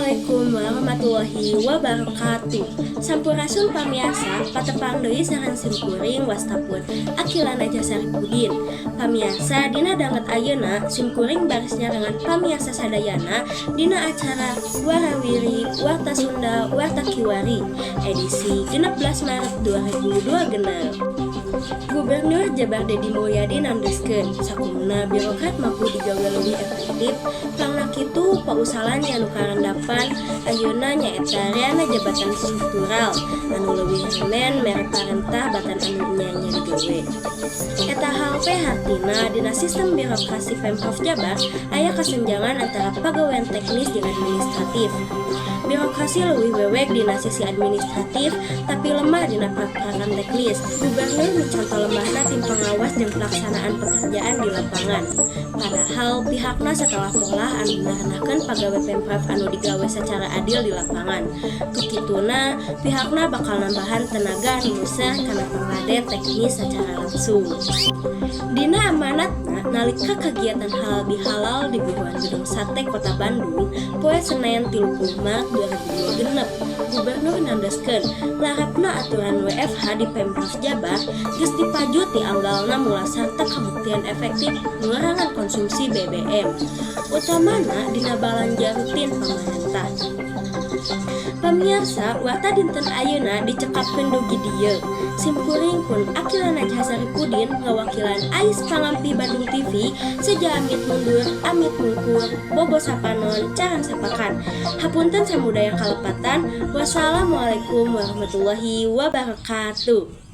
Assalamualaikum warahmatullahi wabarakatuh. Sampurasun pamiarsa, patepang deui sareng simkuring, wasta pun Akila Najah Saripudin. Pamiarsa, dina danget ayeuna simkuring baris nyarengan pamiarsa sadayana dina acara Warawiri Warta Sunda Warta Kiwari edisi 16 Maret 2002 genep. Gubernur Jabar Dedi Mulyadi nandeskeun sakumna birokrat mampu digawe leuwih efektif, pangna kitu pausalan anu karendapan ayeuna nyaeta reana jabatan struktural anu leuwih remen mere parentah batan anu nya-nya digawe. Eta hal teh hartina dina sistem birokrasi Pemprov Jabar aya kasenjangan antara pagawean teknis jeung administratif. Birokrasi leuwih wewek dina sisi administratif, tapi lemah dina prakprakan teknis. Gubernur miconto lemahna tim pengawas jeung pelaksanaan pekerjaan di lapangan. Padahal pihakna setelah polah anu ngarenahkeun pagawe Pemprov anu digawe secara adil di lapangan. Ku kituna pihakna bakal nambahan tenaga anu muser kana pangade teknis secara langsung. Dina amanatna nalika kagiatan halal bihalal di buruan Gedung Sate, Kota Bandung, poe Senen 30 Maret 2026, Gubernur nandeskeun larepna aturan WFH di Pemprov Jabar geus dipaju ti anggalna mula sarta kabuktian efektif ngurangan konsumsi BBM, utamana dina balanja rutin pamarentah. Pamiarsa, warta dinten ayeuna dicekapkeun dugi dieu. Simkuring pun Akila Najha Saripudin ngawakilan Ais Pangampi Bandung TV seja amit mundur, amit mungkur, bobo sapanon, carang sapakan. Hapunten samudaya kalepatan. Wassalamualaikum warahmatullahi wabarakatuh.